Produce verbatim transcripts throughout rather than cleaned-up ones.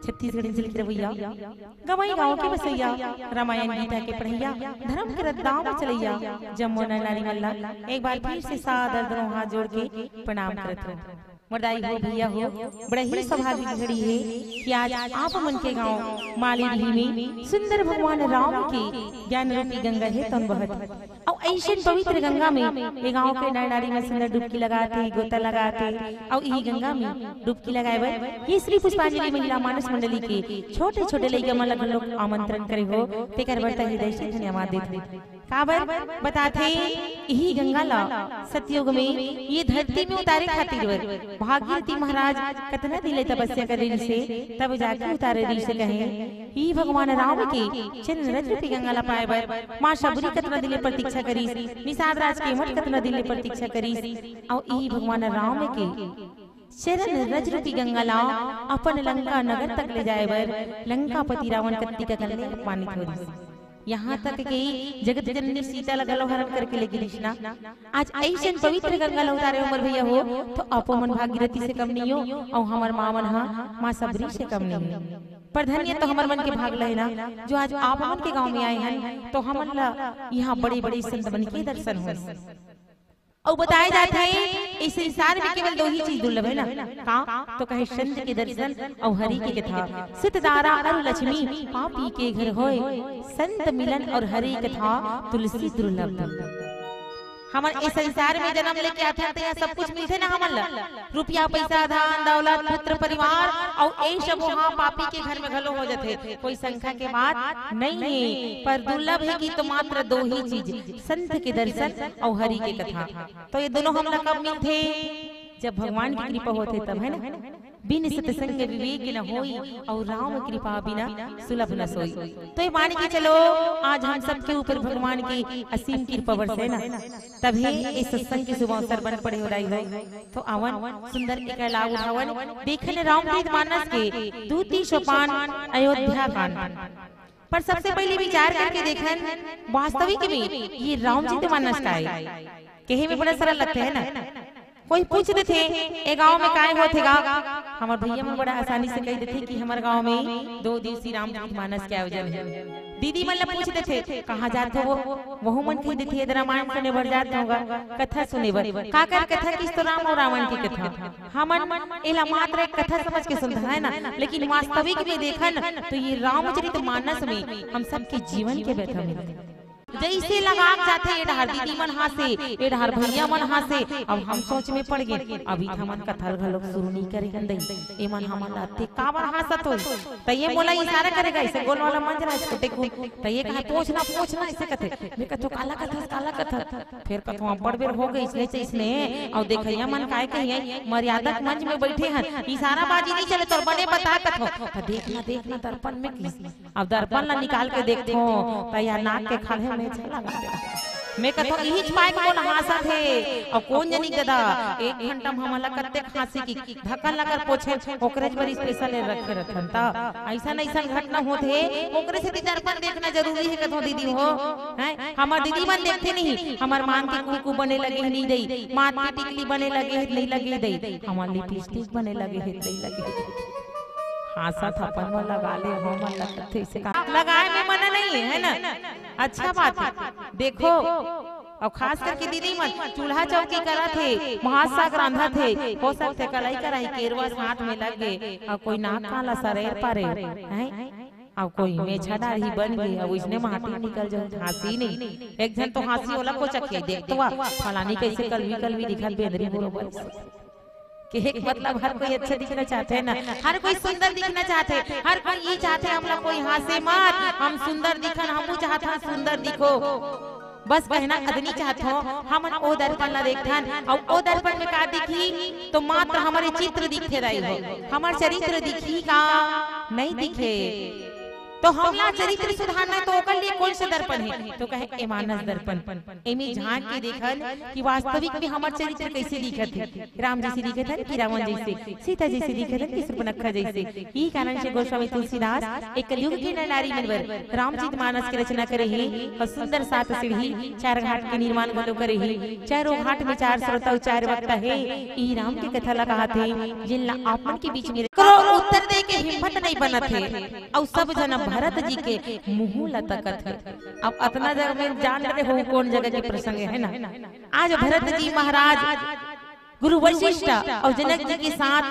छत्तीसगढ़ अंचल के रवैया, गंवई गांव के बसैया, रामायण गीता के पढ़ैया, धर्म के रद्दा म चलैया, जम्मो नर नारी मन ला एक बार फिर से सादर दोनों हाथ जोड़ के प्रणाम करत हौं। मोर दाई हो, भैया हो, बड़ा ही सौभाग्य के घड़ी हे कि आज आप मन के गांव माली डीह में सुंदर भगवान राम के ज्ञान रूपी गंगा हे, तौन बहत हे। अउ अइसन पवित्र गंगा में ये गांव के नर नारी मन सुंदर डुबकी लगात हे, गोता लगात हे। अउ इही गंगा में डुबकी लगाए बर ये श्री पुष्पांजलि महिला मानस मंडली के छोटे-छोटे लइका मन ला घलोक आमंत्रण करे हो, तेकर बर तहे हृदय से धन्यवाद देत हौं। काबर बताथे, इही गंगा ला सतयुग में ये धरती में उतारे खातिर बर भागीरथी महाराज कतना दिन ले तपस्या करे रिहिसे, तब जाके उतारे रिहिसे कहे। ही भगवान राम के चरण रज रूपी गंगा ला पाए बर माँ शबरी कतना दिन ले प्रतीक्षा करिस, निषाद राज के मठ कतना दिन ले प्रतीक्षा करिस, अउ इही भगवान राम के चरण रज रूपी गंगा ला अपन लंका नगर तक ले जाए बर लंकापति रावण कत्ती का कन्या अपमानित हो रिहिस। यहाँ तक कि जगत जननी सीता ला घलो हरण करके ले गिरिस ना। आज अइसन पवित्र गंगा ला उतारे हो मोर भैया हो, तो आपो मन भागीरथी से कम नहीं हो, अउ हमर माँ मन हा माँ शबरी से कम नहीं हो। पर धन्य तो हमर मन के भाग लहे ना, जो आज आप मन के गांव में आए हन, तो हमन ला यहाँ बड़े-बड़े संत मन के दर्शन होइस। अउ बताए जाथे, इस संसार में केवल दो ही चीज दुर्लभ है ना, का? तो कहे संत के दर्शन अउ हरि के कथा। सित दारा अरु लक्ष्मी पापी के घर होय, संत मिलन अउ हरि कथा तुलसी दुर्लभ। हमन इस संसार में जन्म लेके आथन त यहाँ सब कुछ मिलथे ना हमन ला, रुपया, पैसा, धन, दौलत, पुत्र, परिवार, अउ ए सबो हा पापी के घर में घलो हो जाथे। कोई शंका के बात नहीं है, पर दुर्लभ है कि तो मात्र दो ही चीज, संत के दर्शन अउ हरि के कथा। तो ये दोनों हमला कब मिलथे? जब भगवान की कृपा होथे तब, है ना? बिन सत्संग विवेक न होई, अउ राम कृपा बिना सुलभ न सोई। तो ये मान के चलो, आज हम सबके ऊपर भगवान की असीम कृपा बरसे ना, तभी ये सत्संग के शुभ अवसर बन पड़े हो रही हो। तो आवन सुंदर एक लाभ उठावन, देखन रामचरित मानस के दूती सोपान अयोध्या कांड। पर सबसे पहले विचार करके देखन, वास्तविक में ये रामचरित मानस का है। कहे में बड़ा सरल लगथे, है ना? कोई पूछ देथे, "ए गांव में काय होथे गा?" हमर भैया मन बड़ा आसानी से कह देथे कि हमर गांव में दो दिवसीय रामचरित मानस के आयोजन है। दीदी मन ला पूछ देथे, "कहाँ जात हो वो?" वहू मन कह देथे, "ए दे रामायण सुने बर जात हों गा, कथा सुने बर।" काकर कथा किस तो राम और रावण की कथा। हमन एला मात्र एक कथा समझ के सुनथन, है ना, लेकिन वास्तविक में देखन तो ये रामचरित मानस में हम सबके जीवन के व्यथा मिलथे। जैसे लगाम जाथे, ए डहर दीदी मन हांसे, ए डहर भैया मन हांसे। अब हम सोच में पड़ गेन, अभी त हमन कथा ल घलोक शुरू नहीं करे हन दई, एमन हमन ला अतेक काबर हांसत होही? त ये मोला इशारा करे गा, ऐसे गोल वाला मंजरा, छोटे को, त ये कहा, "पूछ ना, पूछ ना," ऐसे कथे। मैं कथों, "काला कथस, काला कथस?" फेर कथों, "अब्बड़ बेर हो गइस, इसने तइसने, अउ देखइया मन काय कहिये, मर्यादा के मंच में बइठे हन, इशाराबाजी नहीं चले, तोर बने बता," कथों। "त देख ना, देख ना, दर्पण में किस।" अब दर्पण ला निकाल के देखथों, त या नाक के खाल्हे में छला लगा दे। मैं कथों, "इही छपाए के कोन हांसत हे?" अउ कोन जनी ददा, एक घंटा में हमन ला कत्ते हांसी की ढक्कन ला कर पोछे, ओकरे बर special रखे रथन। त अइसन अइसन घटना होथे, ओकरे सेती दर्पण देखना जरूरी हे कथों दीदी हो। हैं? हमर दीदी मन देखथे नहीं, हमर मांग के कुंकु बने लगे हे नहीं दई, माथ के टिकली बने लगे हे नहीं लगे दई, हमर लिपस्टिक बने लगे हे नहीं लगे दई। हांसत अपन मन लगा ले, हो मन लगथे इसे का लगाए में मना नहीं है, है ना? अच्छा बात है। देखो, अउ खास करके दीदी मन चूल्हा चौकी करत हे, भात साग रांधत हे, हो सकथे कलाई कराही केरवा हाथ में लग गे, अउ कोई नाक कान ला सरेर परे, हैं? अउ कोई मेछा डाढ़ी बन गे, अउ इसने माटी निकल जाए, हांसी नहीं। एक झन तो हांसी ओला कोचक के, "देख तो आ, फलानी कैसे कलवी कलवी दिखत बेंदरी बरोबर।" कहे के मतलब हर कोई अच्छा दिखना चाहथे ना, हर कोई सुंदर दिखना चाहथे, हर कोई ये चाहथे हमला कोई हांसे मत, हम सुंदर दिखन, हमहू चाहत हन सुंदर दिखो। बस कहना अदनी चाहत हों, हमन ओ दर्पण ला देखथन, अउ ओ दर्पण में का दिखही, तो मात्र हमरे चित्र दिखथे दाई हो, हमर चरित्र दिखही का? नहीं दिखे। तो हमला चरित्र सुधारना हे, तो ओकर लिए कौन से दर्पण हे? तो कहे, ए मानस दर्पण। एमे झांक के देखन कि वास्तविक में हमर चरित्र कैसे दिखत हे, राम जैसे दिखत हन कि रावण जैसे, सीता जैसे दिखत हन कि सूर्पनखा जैसे। यही कारण से गोस्वामी तुलसीदास एक कलयुग के नर नारी मन बर रामचरित मानस के रचना करे हे और सुंदर सात सीढ़ी चार घाट के निर्माण घलो करे हे। चारों घाट में चार श्रोता अउ चार वक्ता हे। ई राम के कथा ला कहाथे, जिन ला आप मन के बीच में करो उत्तर दे के हिम्मत नहीं बनत हे। अउ सब झन भरत जी के मुंह ला तकत हे। अब अतना जगह में जान रहे हो कौन जगह के प्रसंग हे ना। आज भरत जी महाराज गुरु वशिष्ठ अउ जनक जी के साथ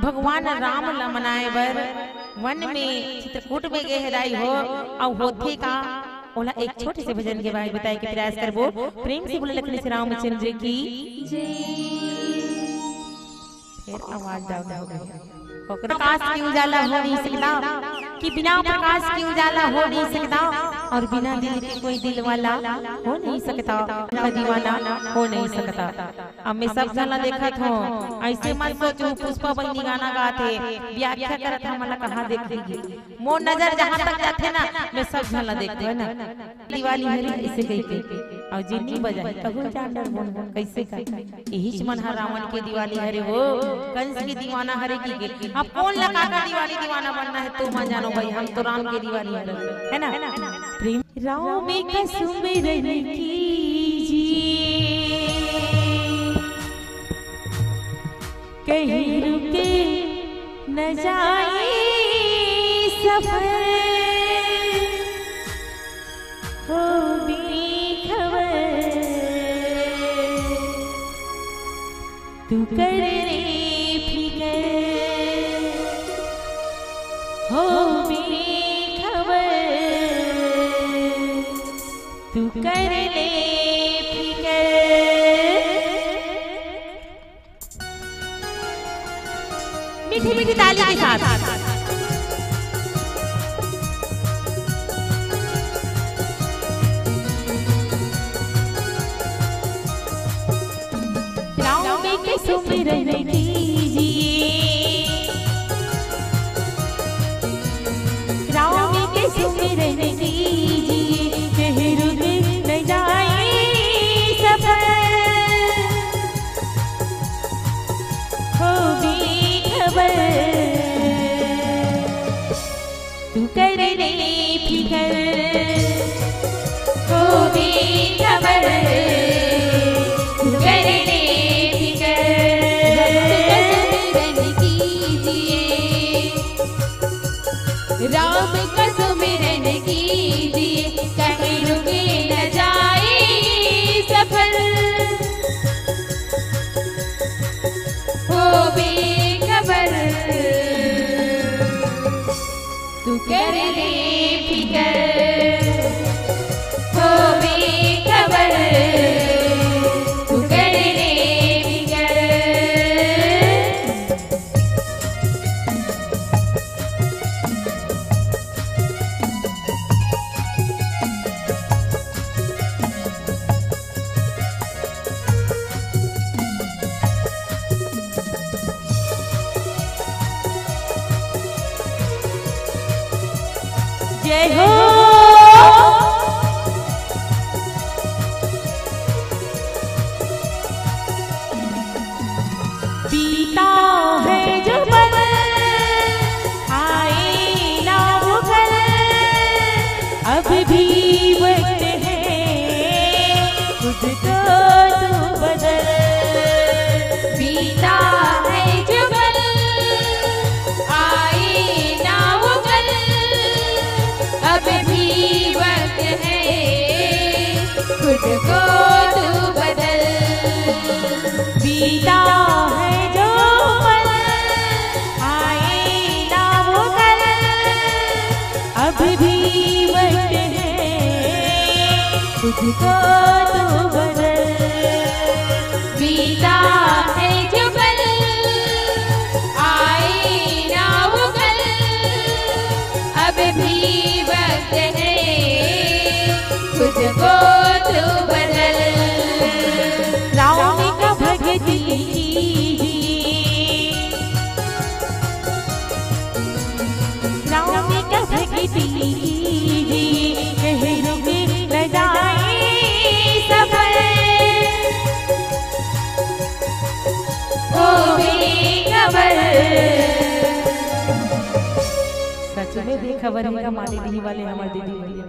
भगवान राम ला मनाए बर वन में चित्रकूट में गे हे दाई हो। अउ होथे का, ओला एक छोटे से भजन के बारे बताए के प्रयास करबो। प्रेम से बोले लखन से रामचंद्र की। फिर आवाज डाउन हो गई। ओकरा प्रकाश के उजाला हो नहीं सकता, कि बिना प्रकाश के उजाला हो नहीं सकता, और बिना दिल के कोई दिल वाला हो नहीं सकता, का दीवाना हो नहीं सकता। अब मैं सब झन ला देखत हूँ, ऐसे मत सोचो पुष्पा बहिनी गाना गाथे, व्याख्या करत हे, हमला कहाँ देख लीजिए। मोर नजर जहाँ तक जाथे ना, मैं सब झन ला देखथों, है ना। दिवाली हरे इसे कहिके, अउ जे नी बजाही, कभू जान डर बोल, कैसे का? यही मन ह रावण के दिवाली हरे वो, कंस के दीवाना हरे कहिके। अब कौन लगा का दिवाली दीवाना बनना हे, तुम जानो भाई, हम तो राम के दिवाली हरे, है ना? प्रेम राम कसम रन कीजिए, कहीं रुके न जाए सफर। हो बेखबर तू कर ले फिकर, हो बेखबर तू कर ले फिकर। मीठी मीठी ताली के साथ। राम के सुमिरन कीजिए, राम के सुमिरन कीजिए, कहीं रुक न जाए सफर। हो बेखबर तू कर ले फिकर, हो बेखबर तू कर ले फिकर। राम का सुमिरन कीजिए, राम का सुमिरन कीजिए, कहीं रुके न जाए सफर। हो बेखबर तू कर ले फिकर, हो बेखबर तू कर ले फिकर। जय हो। बीता है जो पल, आए ना वो कल, अब भी वक्त है खुद को तू बदल। बीता है जो पल, आए ना वो कल, अब भी वक्त है खुद को तू बदल। बीता है जो पल, आए ना वो कल, अब भी वक्त है खुद को तू बदल। बीता है जो पल, आए ना वो कल, अब भी वक्त है खुद को तू बदल। राम का भक्ति कीजिए, राम का भक्ति ये खबर हे का माली डीही वाले हमर दीदी भैया।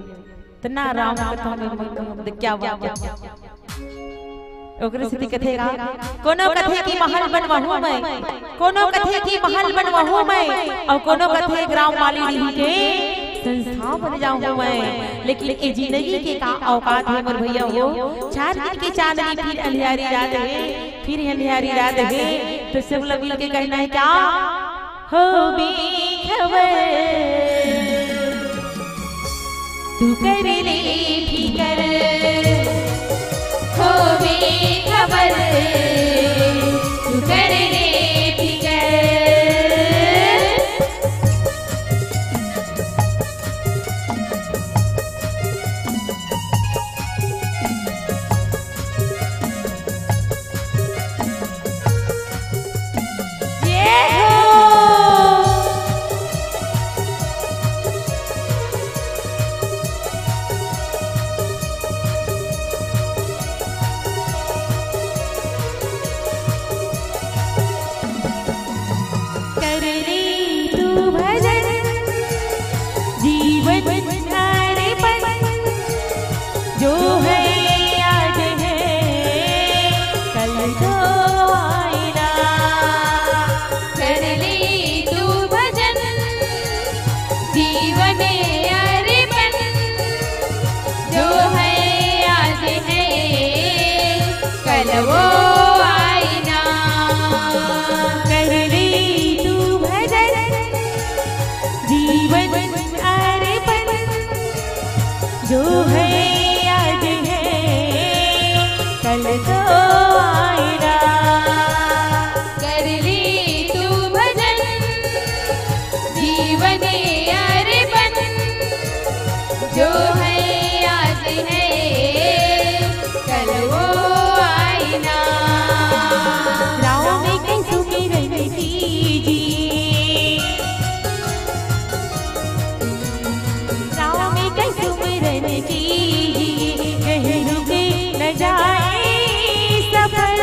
इतना राम कथा में मगन, क्या बात हे। ओकरे सेती कथे का, कोनो कथे कि महल बनवाहूं मैं, कोनो कथे कि महल बनवाहूं मैं, अउ कोनो कथे ग्राम माली डीही के संस्था बन जाहूं मैं। लेकिन ए जिंदगी के का औकात हे मोर भैया हो, चार दिन के चांदनी फिर अंधियारी रात हे, फिर अंधियारी रात हे, तो सब लोग मिलके कहना हे क्या? हो बेखबर, तू कर ले फिकर, हो बेखबर, तू कर ले फिकर। जय हो। कर ले तू भजन, जीवन अर्पण, जो है आज है, कल तो आए ना। कर ले तू भजन, जीवन अर्पण, जो है आज है, कल वो आए ना। कर ले तू भजन, जीवन अर्पण, जो है आज है, कल तो आए ना। कर ले तू भजन, जीवन अर्पण, जो है आज है, कल वो आए ना। राम के सुमिरन कीजिए, राम के सुमिरन कीजिए, कहीं रुके न जाए सफर।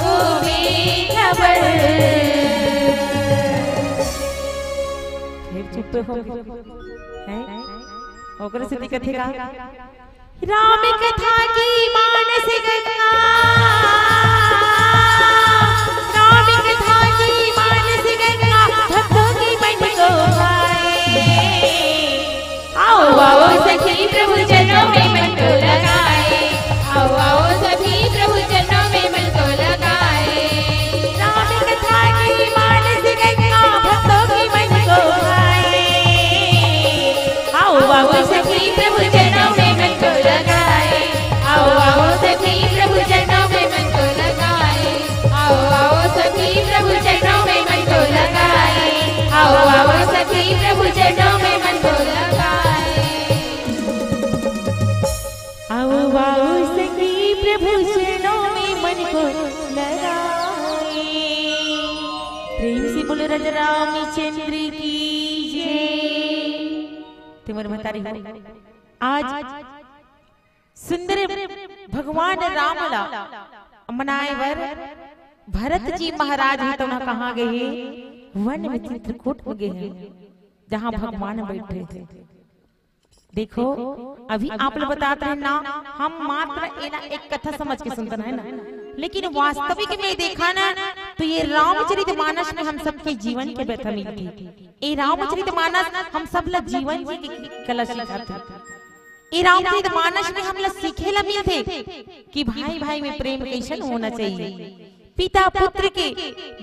ओ बेखबर। फिर चुप हो गए। हैं? ओकरे सेती कथे का? राम कथा की मानस गंगा, राम कथा की मानस गंगा, भक्तों की मन को भाए। आओ, आओ सखी प्रभु चरणों में मन को लगाए। आओ, आओ सखी प्रभु चरणों में मन को लगाए। राम कथा की मानस गंगा भक्तों की मन को भाए। आओ, आओ सखी प्रभु चरणों में मन को लगाए। आओ, आओ सखी प्रभु चरणों में मन को लगाए। आओ, आओ सखी प्रभु चरणों में मन को लगाए। आओ, आओ सखी प्रभु चरणों में मन को लगाए। आओ, आओ सखी प्रभु चरणों में मन को लगाए। प्रेम से बोलो राजा रामचंद्र की जय। ते मोर महतारी हो, आज सुंदर भगवान राम ला मनाए बर भरत जी महाराज हे, तो ना कहाँ गए हे? वन में चित्रकूट में गए हे, जहाँ भगवान बैठे थे। देखो, अभी आप लोग बतात रहे ना, हम मात्र एला एक कथा समझ के सुनत रहे ना, लेकिन वास्तविक में देखा ना, तो ये रामचरित मानस में हम सबके जीवन के व्यथा मिलथे। ये रामचरित मानस हम सब ला जीवन जी के कला सिखाथे। ये रामचरित मानस में हम ला सीखे ला मिलथे कि भाई भाई में प्रेम कैसन होना चाहिए, पिता पुत्र के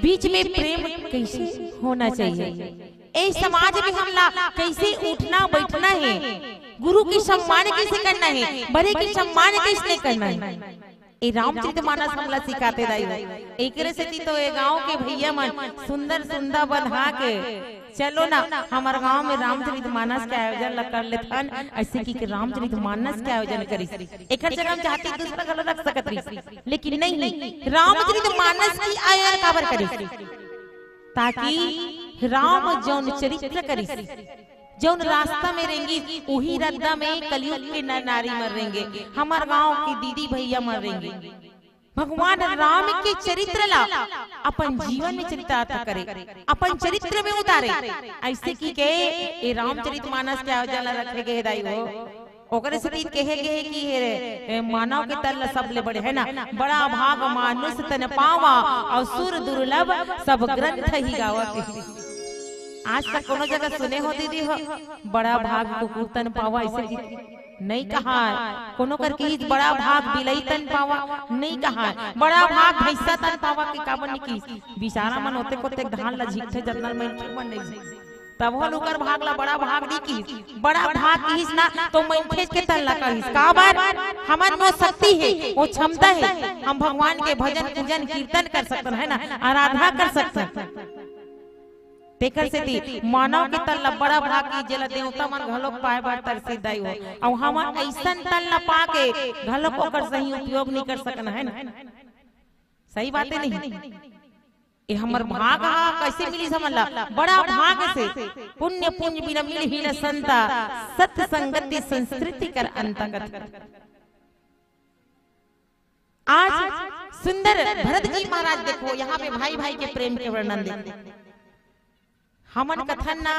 बीच में प्रेम कैसे होना चाहिए, ए समाज में हमला कैसे उठना बैठना हे, गुरु के सम्मान कैसे करना हे, बड़े के सम्मान कैसे करना हे। ए रामचरित मानस हमला सिखाथे दाई हो। एकरे सेती तो ए गांव के भैया मन सुंदर सुंदर बन्हा के चलो ना, हमर गांव में रामचरित मानस के आयोजन ल कर लेथन। अइसे कहिके रामचरित मानस के आयोजन करिस। एकर जगह हम चाहती दूसरा घलो रख सकत रहिस, लेकिन नहीं, रामचरित मानस के आयोजन काबर करिस? ताकि राम जौन चरित्र करिस, जौन रास्ता में रेंगिस, उही रद्दा में कलयुग के नर नारी मन रेंगे, हमर गांव के दीदी भैया मन रेंगे। भगवान राम के चरित्र ला अपन जीवन में चरितार्थ करे, अपन चरित्र में उतारे। ऐसे कि के ए रामचरित मानस के आयोजन ला रखे गए हे दाई हो। ओकरे सेती कहे गए हे कि हे रे, ए मानव के तन ला सबले बड़े, है ना, बड़ा भाग मानुष तन पावा, अउ सुर दुर्लभ सब ग्रंथ ही गावा के। आज तक कोनो जगह सुने हो दीदी हो, बड़ा भाग कुकुर तन पावा, ऐसे कि नहीं कहा है। कोनो कर किहिस बड़ा भाग बिलई तन पावा, नहीं कहा है। बड़ा भाग भैंसा तन पावा के काबर नहीं किहिस? बिचारा मन ओतेक ओतेक धान ला झिकथे, जतना मनखे मन नहीं झिकथे। तब हो ओकर भाग ला बड़ा भाग नहीं किहिस, बड़ा भाग किहिस ना तो मनखे के तन ला कहिस। काबर? हमन में शक्ति हे, वो क्षमता हे, हम भगवान के भजन पूजन कीर्तन कर सकथन, है ना, आराधना कर सकथन। तेकर सेती मानव के तन ला बड़ा भाग किहिस, जेला देवता मन घलोक पाए बर तरसे दाई हो। अउ हमन अइसन तन ला पाके घलोक ओकर सही उपयोग नहीं कर सकन, है ना? सही बात हे नहीं? ए हमर भाग हा कैसे मिलिस हमन ला? बड़ा भाग से। पुण्य पुंज बिन मिलही न संता, सत संगति संस्कृति कर अंतगत। आज सुंदर भरत जी महाराज देखो, यहाँ पे भाई भाई के प्रेम के वर्णन देखो। हमन कथन ना,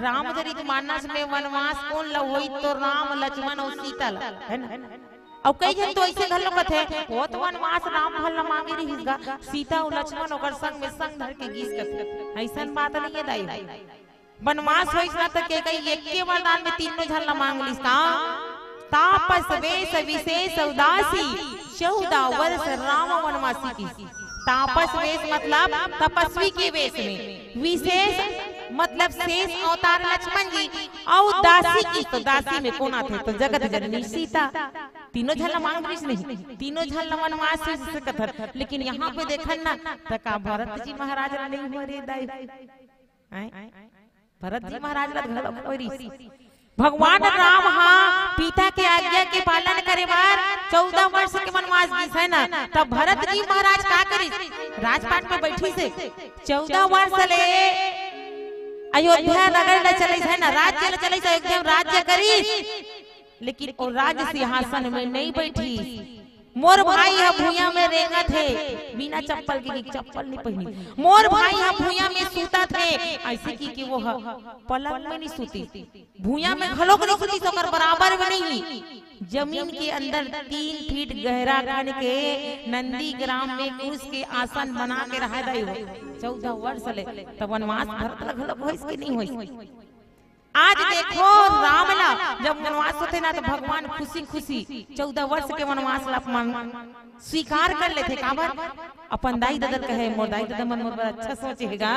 रामचरित मानस में वनवास कोन ला होई? तो राम, लक्ष्मण अउ सीता ला, है ना? अउ कई झन तो ऐसे घलो कथे, वो तो वनवास राम भर ला मांगे रहिस गा, सीता अउ लक्ष्मण ओकर संग में संग धर के गिस कथे। अइसन बात नहीं हे दाई। वनवास होइस ना त के कही, एके वरदान में तीनों झन ला मांग लिस का? तापस वेश विशेष उदासी, चौदह वर्ष राम वनवासी किहिस। तापस वेश मतलब तपस्वी के वेश में, विशेष मतलब शेष अवतार लक्ष्मण जी, अउ दासी किहिस, तो दासी में कोन आथे? तो जगत जननी सीता। तीनों झन ला मांग रिहिस नहीं, तीनों झन ला वनवास से कथन, लेकिन यहाँ पे देखन ना, त का भरत जी महाराज ला नहीं हो रे दाई? हैं? भरत जी महाराज ला घलो कोई रिहिस। भगवान राम हा पिता के आज्ञा के पालन करे बर चौदह वर्ष के वनवास गिस, है ना? तब भरत जी महाराज का करिस? राजपाट में बैठिस हे। चौदह वर्ष ले अयोध्या नगर ल चलइस, है ना? राज्य ल चलइस, अयोध्या में राज्य करिस, लेकिन वो राज सिंहासन में नहीं बैठिस। मोर भाई ह भुइयां में रेंगत हे, बिना चप्पल के, कि चप्पल नहीं पहनी। मोर भाई ह भुइयां में सूतत हे, ऐसे कि, कि वो ह पलंग में नहीं सूतिस, भुइयां में घलोक नहीं सूतिस, ओकर बराबर में नहीं। जमीन के अंदर तीन फीट गहरा खन के नंदी ग्राम में कुश के आसन बना के रहे दाई हो चौदह वर्ष ले। त वनवास भरत ला घलोक होइस कि नहीं होइस? आज देखो, राम ला जब वनवास होथे ना, तो भगवान खुशी खुशी चौदह वर्ष के वनवास ला अपन स्वीकार कर लेथे। काबर? अपन दाई ददा ल कहे, मोर दाई ददा मन मोर बर अच्छा सोचे हे गा,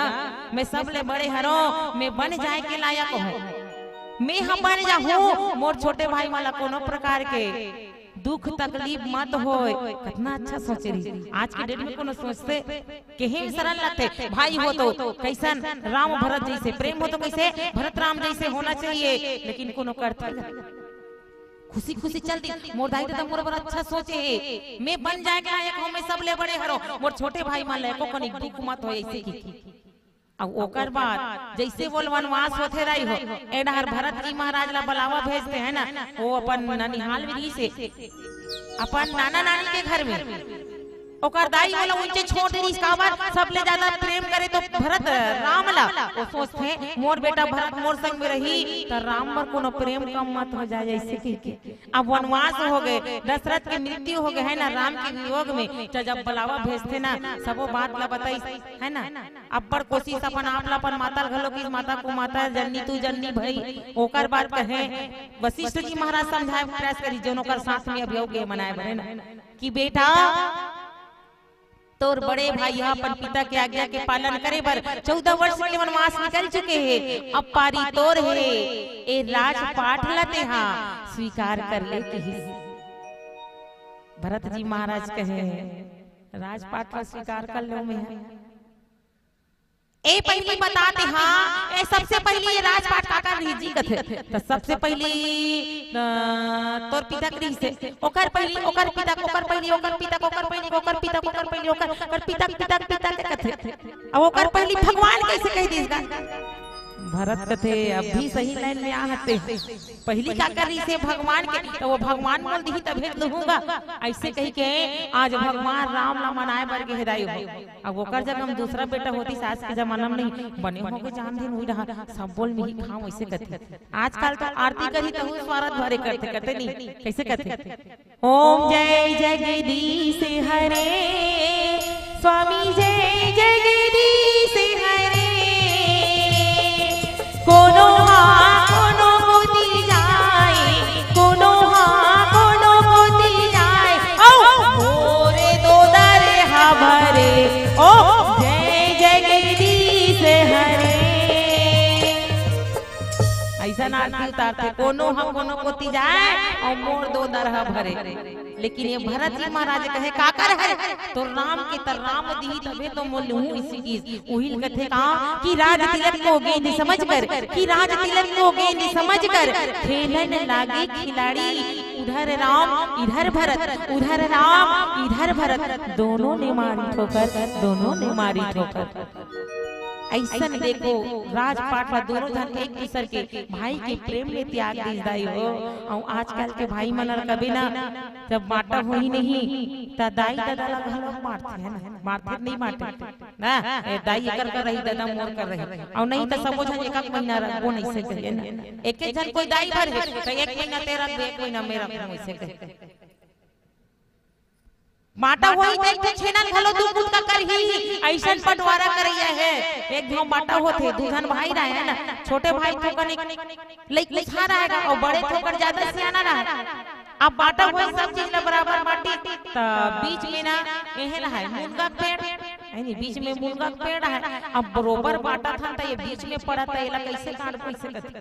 मैं सबले बड़े हरों, मैं बन जाए के लायक हों, मैं ह बन जाहूं, मोर छोटे भाई मन ला कोनो प्रकार के दुख तकलीफ मत होय। कतना अच्छा सोचे रही। आज के डेट में कोनो सोचथे, केहे में शरण लगथे, भाई हो तो कैसन राम भरत जैसे, प्रेम हो तो कैसे भरत राम जैसे होना चाहिए, लेकिन कोनो करथे खुशी खुशी चल दी। मोर दाई ददा मोर बर अच्छा सोचे हे, मैं बन जाए के लायक हों, मैं सबले बड़े हरों, मोर छोटे भाई मन ला एको कनिक दुख मत होय, ऐसे कि। अउ ओकर बाद जैसे बोल वनवास होथे रही हो, ए डहर भरत जी महाराज ला बलावा भेजथे, है ना, वो अपन ननिहाल में रिहिस हे, अपन नाना नानी के घर में। ओकर दाई ओला उंचे छोड़ दे रिहिस, काबर? सबले ज्यादा प्रेम करे तो भरत राम ला। वो सोचथे, मोर बेटा भरत मोर संग में रही, त राम बर कोनो प्रेम कम मत हो जाए, ऐसे कहिके। अब वनवास हो गए, दशरथ के मृत्यु हो गए, है ना, राम के वियोग में, त जब बलावा भेजथे ना, सबो बात ला बताइस, है ना, अब्बड़ कोशिश अपन आप ला, अपन माता ल घलो किहिस, माता को माता जननी तू जननी भई। ओकर बाद कहे, वशिष्ठ जी महाराज समझाए के प्रयास करिस, जोन ओकर साथ में अभी अउ गे मनाए बर, है ना, कि बेटा, तोर बड़े भाई ह अपन पिता के आज्ञा के पालन करे बर चौदह वर्ष के वनवास निकल चुके हे, अब पारी तोर हे, ए राजपाट ला तेहा स्वीकार कर ले, किहिस। भरत जी महाराज कहे, राजपाट ला स्वीकार कर लेंव मैं। ए पहिली बता दे, हाँ, ए सबसे पहिली ये राजपाट काकर रिहिस जी कथे। त सबसे पहिली, अ, तोर पिता के रिहिस हे, ओकर पहिली ओकर पिता, ओकर पहिली ओकर पिता, ओकर पहिली ओकर पिता, ओकर पहिली ओकर, ओकर पिता, पिता, पिता के कथे। अब ओकर पहिली भगवान कैसे कह दिस गा? भरत कथे, "अब भी सही लाइन में आ हते।" पहिली का कर रहिसे भगवान के, त वो भगवान मोल दिही तभे तो लूहूंगा। अइसे कहिके आज भगवान राम ला मनाए बर गे हे दाई हो। अब ओकर जगह म दूसरा बेटा होतिस, आज के जमाना म नहीं, बने होगे जान दिन उही रहा, सब बोल मिही खाऊं, अइसे कथे। आजकल तो आरती करही तहू स्वारथ भरे करथे, कथे नहीं, कइसे कथे? ओम जय जगदीश हरे, स्वामी जय जगदीश हरे। कोनो हा कोनो कोती जाय, कोनो हा कोनो कोती जाय, औ मोरे दो दर हा भरे। ओम जय जगदीश हरे। अइसन आरती उतारथे, कोनो ह कोनो कोती जाय अउ मोर दो दर ह भरे। लेकिन ये भरत जी महाराज कहे, "का कर हे? तोर राम के त राम दिही तभे तो मोल लूहूं," अइसे किहिस। उहिल कथे का कि राज तिलक को गेंद समझकर, कि राज तिलक को गेंद समझकर खेलन लागे खिलाड़ी। उधर राम, इधर भरत, उधर राम, इधर भरत, दोनों ने मारी ठोकर, दोनों ने मारी ठोकर। अइसन देखो, राजपाट ला दोनों झन एक दूसर के भाई के प्रेम में त्याग दिस दाई हो। अउ आजकल के भाई मन ल कभी ना, जब बांटा होही नहीं, त दाई ददा ला घलो मारथे, है ना? मारथे नहीं मारथे? ना, ए, दाई एकर कर रही, ददा मोर कर रही। अउ नहीं त सबो झन एक एक महीना रखबो नहीं से कहिए ना। एक एक झन कोई दाई भर हे, त एक महीना तेरा दे, एक महीना मेरा, अइसे कहे। बांटा होही त एक ठो छेना ल घलो दू कुटका करही, अइसन बंटवारा करइया हे। एक घांव बांटा होथे, दू झन भाई रहय ना, छोटे भाई थोकन एक लइक लिखा रहय गा, अउ बड़े थोकन जादा सियाना रहय। अब बांटा होही सब चीज ल बराबर बांटी, त बीच में ना एहे रहय मुनगा के पेड़, है नी, बीच में मुनगा के पेड़ रहय। अब बरोबर बांटत हन त ये बीच में पड़त, त एला कइसे काटबो, अइसे कथे।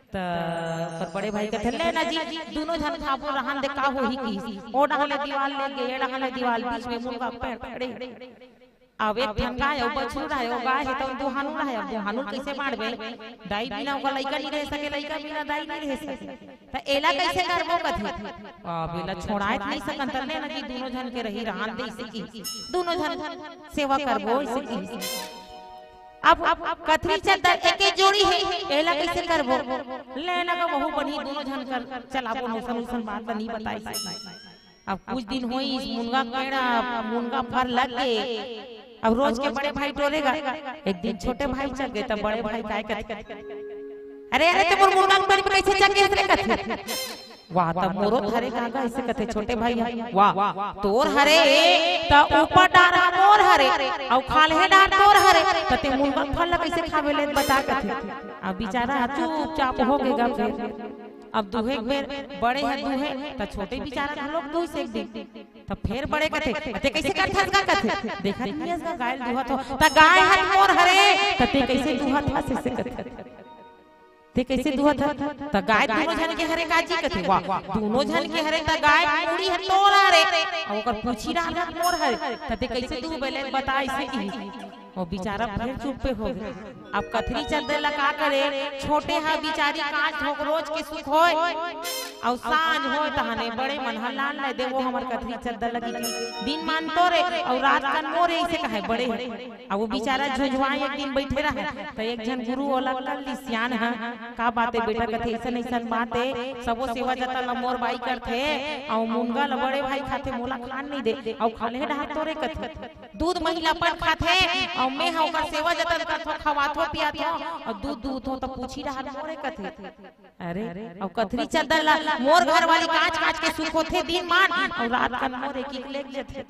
त ओकर बड़े भाई कथे, "ले ना जी, दूनों झन खाबो, रहन दे, का होही?" किहिस। ओ डहन ले दीवाल ले गे, ए डहन ले दीवाल, बीच में मुनगा के पेड़ खड़े। अब एक ठन गाय अउ बछरू रहय, ओ गाय हे त दुहानू रहय, अब दुहानू कइसे बांटबे? दाई बिना ओकर लइका नइ रह सके, लइका बिना दाई नइ रह सके। त एला कइसे करबो कथे? अब एला छोड़ाए नइ सकन, त ले ना जी, दूनों झन के रही, रहन दे, अइसे किहिस। दूनों झन सेवा करबो, अइसे किहिस। अब, अब कथरी चद्दर एके जोड़ी हे, एला कइसे करबो? ले ना गा, वहू बनही, दूनों झन कर चलाबो, अइसन अइसन बात ल नइ बताइस। अब कुछ दिन होइस, मुनगा के पेड़, मुनगा फर लग गे। अब रोज के बड़े भाई टोरे गा, एक दिन छोटे भाई चघ गे, त बड़े भाई काय कथे, "अरे, अरे, ते मोर मुनगा के पेड़ में कइसे चघ गे हस रे?" कथे। "वाह, त मोरो हरे का गा?" अइसे कथे छोटे भाई ह। "वाह, तोर हरे, त ऊपर डार ह मोर हरे, अउ खाल्हे डार तोर हरे, त ते मुनगा फल ल कइसे खाबे ले बता?" कथे। अब बिचारा ह चुपचाप हो गे गा। फेर अब दूहे एक बेर बड़े ह दूहे, त छोटे बिचारा घलोक दूहिस एक दिन। त फेर बड़े कथे, "ते कइसे करथस गा?" कथे। "देखत नइ हस गा, गाय ल दूहत हों।" "त गाय ह मोर हरे, त ते कइसे दूहत हस?" अइसे कथे। "ते कइसे दूहत हस?" "त गाय दूनों झन के हरे काजी?" कथे। "वाह, दूनों झन के हरे, त गाय के मुड़ी ह तोर हरे, अउ ओकर पूछी डार ह मोर हरे, त ते कइसे दूहबे ले बता?" अइसे किहिस। ओ बिचारा फेर चुप्पे हो गे। अब कथरी चद्दर ला का करे, छोटे ह बिचारी कांच धोक रोज के सुख होय, अउ सांझ होय तहने बड़े मन ह लान ले दे, "वो हमर कथरी चद्दर लगी दिन मान तोरे अउ रात कन मोरे," अइसे कहय बड़े ह। अब वो बिचारा झुंझुआए एक दिन बइठे रहय, त एक झन गुरु ओला कर लिस सियान ह, "का बात ए बेटा?" कथे, "अइसन अइसन बात ए, सबो सेवा जतन ल मोर बाई करथे, अउ मुनगा ल बड़े भाई खाथे, मोला खान नइ दे, अउ खाल्हे डार तोरे कथे।" दूध मही ल अपन खाथे, अउ मेंह ओकर सेवा जतन करथों, खवाथों, पियाथों, अउ दूध दूहथों, त पूछी डार मोरे कथे। अरे, अउ कथरी चद्दर ल मोर घर वाली कांच कांच के सुखोथे दिन मान, अउ रात कन मोर एक एक लेग जथे।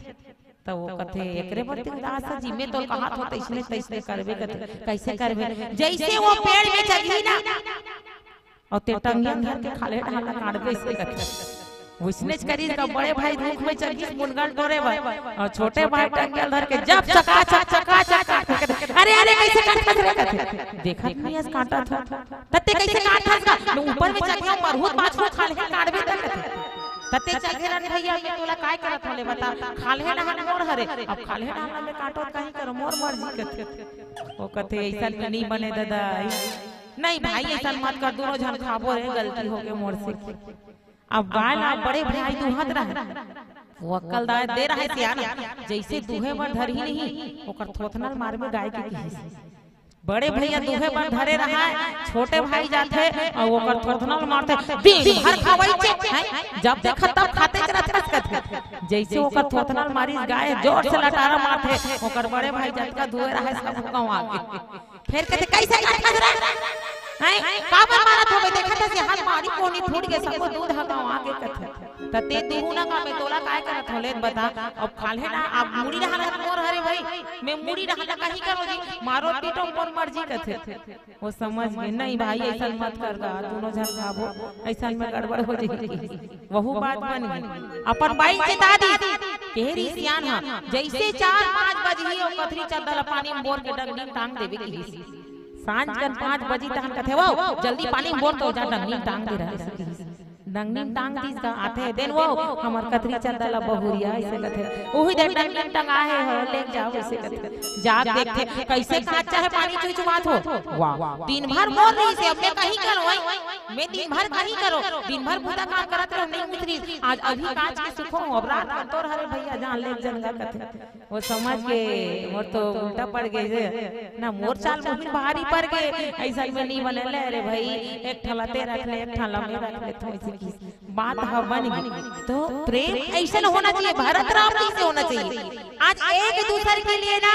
त वो कथे, "एकरे बर ते उदास हस जी, में तो कहत हों, तइसने तइसने करबे," कथे। "कइसे करबे?" "जइसे वो पेड़ में चघही ना, अउ ते टंगिया धर के खाल्हे डार ल काटबे," अइसे कथे। वइसनेच करिस गा, बड़े भाई धूप में चघिस मुनगा ल टोरे बर, अउ छोटे भाई टंगिया धर के जब चकाचक, चकाचक काटथे। "अरे, अरे, कइसे काटथस रे?" कथे। "देखत नइ हस काटत हों।" "त ते कइसे काटथस गा?" "मैं ऊपर में चघे हों, मरहूं त बाछहूं, खाल्हे काटबे त," कथे। "त ते चघे रह भइया, मैं तोला काय करत हों ले बता, खाल्हे डार मोर हरे, अब खाल्हे डार ल मैं काटों त कहीं करों, मोर मर्जी," कथे। ओ कथे, "अइसन में नइ बने ददा, नइ भाई, अइसन मत कर, दूनों झन खाबो रे, गलती हो गे मोर से।" अब गाय ला बड़े भाई दूहत रहय, वो अक्कल दाय दे रहय सियान, जइसे दूहे बर धरही नहीं, ओकर थोथना ल मारबे गाय के किहिस। बड़े भैया दूहे बर धरे रहय, छोटे भाई जाथे अउ ओकर थोथना ल मारथे, "दिन भर खवई चे, हैं? जब देखा तब खाते च रथस," कथे। जइसे ओकर थोथना ल मारिस, गाय जोर से लटारा मारथे, ओकर बड़े भाई जतका दूहे रहय सब गंवा गे। फेर कथे, "कइसे काटत रहे? हैं? काबर मारत होबे? देखत हस, हाथ मारी कोनी फूट गे, सबो दूध ह गंवा गे," कथे। "त तें दूहू ना का, मैं तोला काय करत हों, ले बता।" अब खाल्हे ना, अब मुड़ी डहान मोर हरे भाई, मैं मुड़ी डहान ला कहीं करों जी, मारो पीटो मोर मर्जी कथे। वो समझ गे, "नहीं भाई, अइसन मत कर गा, दूनों झन खाबो, अइसन में गड़बड़ हो जाही।" वहू बात बन गे। अपन बाई चेता दिस, केहे रिहिस सियान ह, जइसे चार पाँच बजही, ओ कथरी चद्दा ल पानी में बोर के डंगनी में टांग देबे किहिस। सांझ कन पाँच बजी तहन कथे, "वो, जल्दी पानी में बोर तो जा, डंगनी में टांग दे रहा है," अइसे किहिस। डंगनी में टांग दिस गा, आथे, "देन वो, हमर कथरी चद्दा ल बहुरिया," अइसे कथे। "उही दे डंगनी में टंगा हे हो, ले जाव," अइसे कथे। जाके देखथे, कइसे कांचा हे, पानी चुचुवात हो। वाह, दिन भर मोर रिहिसे, अब मैं कहीं करों, ओए? मैं दिन भर कहीं करों, दिन भर बुता काम करत रहों, नहीं उतरिस। आज अभी कांच के सुखों, अब रात कन तोर हरे भैया, जान ले जन गा कथे। वो समझ गे, मोर तो उल्टा पड़ गे जे, ना मोर चाल मुहिर भारी पड़ गे, अइसन में नहीं बने। "ले रे भाई, एक ठन ला तें रख ले, एक ठन ला मैं रख लेथों," अइसे किहिस। बात ह बन गे। तो प्रेम अइसन होना चाहिए, भरत राम जइसे होना चाहिए। आज एक दूसर के लिए ना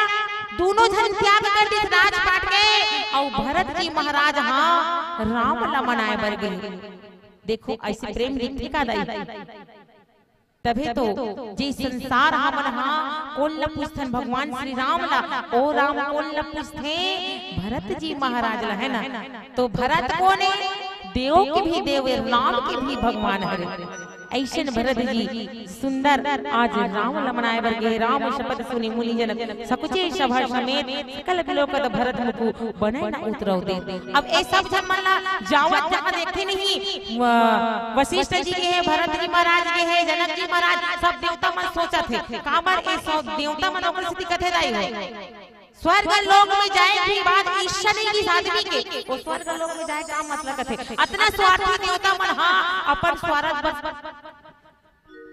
दूनों झन त्याग कर दिस राजपाट के, अउ भरत जी महाराज ह राम ला मनाए बर गे। देखो, अइसे प्रेम दिखथे का दाई? तभे तो जे संसार हमन हा कोन ल पूछथन, भगवान श्री राम ला, ओ राम कोन ल पूछथे? भरत जी महाराज ला, है ना? तो भरत कोन ए? देव के भी देव ए, राम के भी भगवान हरे। अइसन भरत जी सुंदर आज राम ल मनाए बर गे, राम शपथ सुनि मुनि जनक, सकुचे सभा समेत सकल बिलोकत भरत मुखु बनय न उतरव देत। अब ए सब झन मन ला जावत जहाँ देखथे नहीं, व-, वशिष्ठ जी गे हे, भरत जी महाराज गे हे, जनक जी महाराज, सब देवता मन सोचत हे, काबर ए सब देवता मन ओकर सेती कथे दाई हो। स्वर्ग लोक में जाए के बाद इच्छा नहीं किस आदमी के, वो स्वर्ग लोक में जाए का मतलब कथे? अतना स्वार्थी देवता मन हा अपन स्वार्थ बस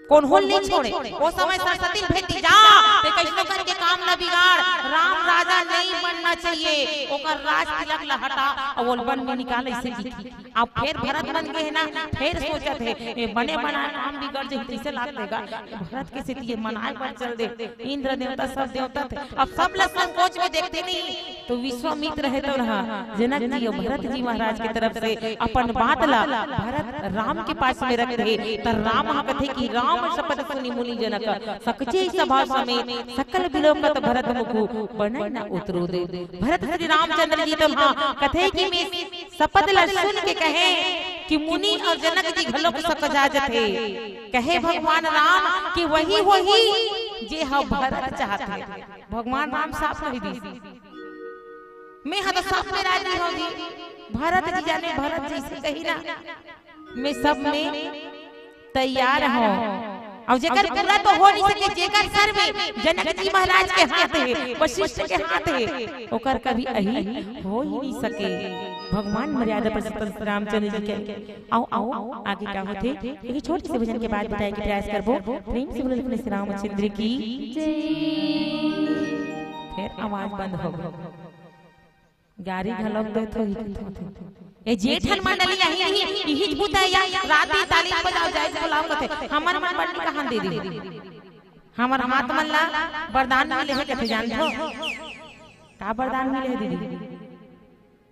कोनो ल नहीं छोड़े। ओ समय सरस्वती भेज दी, "जा, तें कइसनो करके काम ला बिगाड़, राम राजा नहीं बनना चाहिए, ओकर राज तिलक ला हटा, अउ ओला वन में निकाल," अइसे किथे। अब फेर भरत बन गे हे ना, फेर सोचत हे, "ए बने बनाए काम बिगड़ जही, कइसे लाग देगा?" भरत के सेती ए मनाए बर चल दे, इंद्र देवता, सब देवता थे, अब सब ला संकोच में देखथे नहीं। तो विश्वामित्र हे तो रहा, जनक जी अउ भरत जी महाराज के तरफ से अपन बात ला भरत राम के पास में रख दे। त राम ह कथे कि राम शपथ सुनि मुनि जनक, सकुचे सभा समेत सकल बिलोकत भरत मुखु बनय न उतरव देत। भरत श्री रामचंद्र जी तो ह कथे कि मैं शपथ ला सुन के कहे कि मुनि अउ जनक जी घलोक सकजा जथे। कहे भगवान राम कि वही होही जे ह भरत चाहत हे। भगवान राम साफ कहि दिस, "मैं ह तो सब में राजी हौं जी, भरत जी जाने भरत जइसे कही ना, मैं सब में तैयार हौं।" अउ जेकर पूरा तो हो नहीं सके, जेकर सर में जनक जी महाराज के हाथ हे, वशिष्ठ के हाथ हे, ओकर कभी अहिर हो ही नहीं सके। भगवान मर्यादा पुरुषोत्तम श्री रामचंद्र जी के। आओ, आओ, आगे का होथे, एक छोटे से भजन के बाद बताए के प्रयास करबो। प्रेम से बोलो लखन श्री रामचंद्र की जय। फेर आवाज बंद हो गे। गारी घलोक देत होही। ए जेठन मंडली अही, अही, इही बुता या, राती ताली बजाओ, जाए बुलाओ कथे। हमर मन मंडली कहाँ दे दी? हमर हाथ मन ला वरदान मिले हे कथे, जानथो? का वरदान मिले हे दीदी?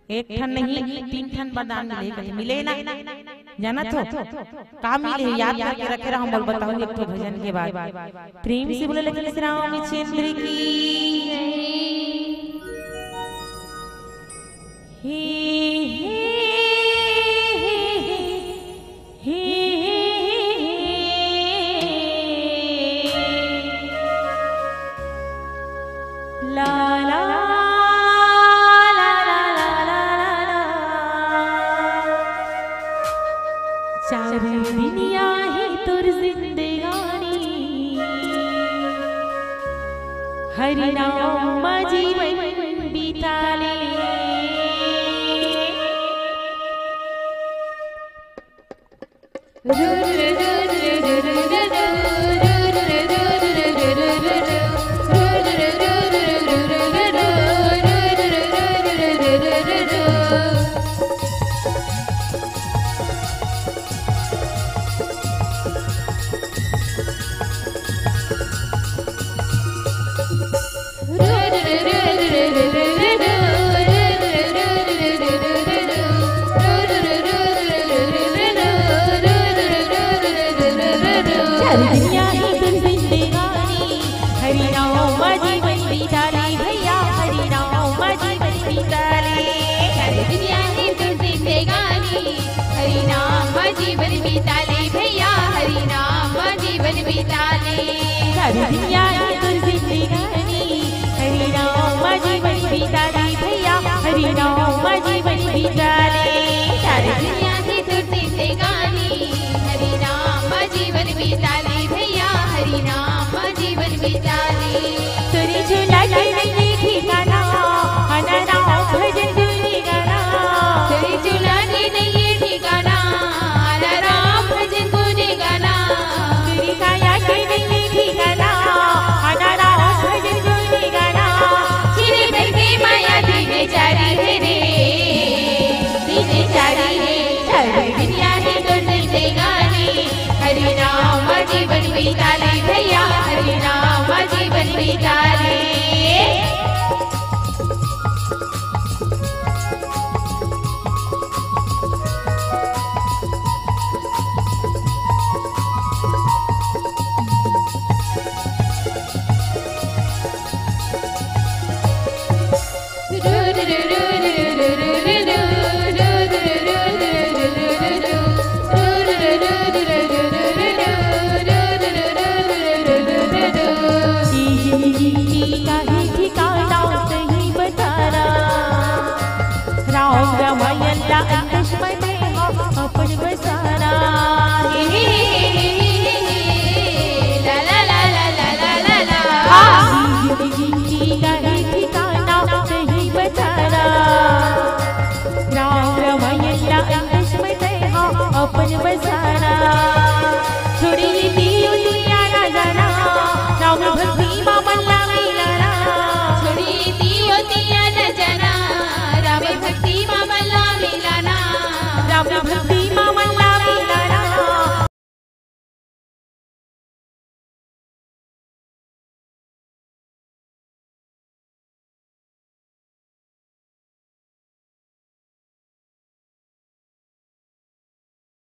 एक ठन नहीं, तीन ठन वरदान मिले हे कथे। मिले ना? जानत हो? का मिले हे? याद करके रखे रहो, मोला बताहू एक ठो भजन के बाद। प्रेम से बोलो लखन श्री रामचंद्र की। हे, हे, हे, हे, हे, हे, हे। ला, ला, ला, ला, ला, ला, ला। चार दिन आही तोर जिंदगानी, हरि नाम मा जीवन बिता ले। हरि दुनिया ही तोर जिंदगानी, हरि नाम मा जीवन बिता ले भैया, हरि नाम मा जीवन बिता ले। हरि दुनिया ही तोर जिंदगानी, हरि नाम मा जीवन बिता ले भैया, हरि नाम मा जीवन बिता ले। हरि दुनिया ही तोर जिंदगानी, हरि नाम मा जीवन बिता ले भैया, हरि नाम मा जीवन बिता ले। हरि दुनिया ही तोर जिंदगानी, हरि नाम मा जीवन बिता ले भैया, हरि नाम मा जीवन बिता ले। तोरे झूला के नइये ठिकाना, आना राम भजन गुनी गाना। तोरे झूला के नइये ठिकाना, आना राम भजन गुनी गाना। तोरे काया के नइये ठिकाना, आना राम भजन गुनी गाना। चिरे बन के माया दीने चारी हे रे, दीने चारी हे। हरि दुनिया ही तोर जिंदगानी, हरि नाम मा जीवन बिता ले भैया, हरि नाम मा जीवन बिता ले। जिंदगी काहे ठिकाना तहीं बताना। राम रमायन ला अंतस में तेहा अपन बसाना। हे, हे, हे, हे, हे, हे, हे, ला, ला, ला। हाँ। जिंदगी काहे ठिकाना तहीं बताना। राम रमायन ला अंतस में तेहा अपन बसाना।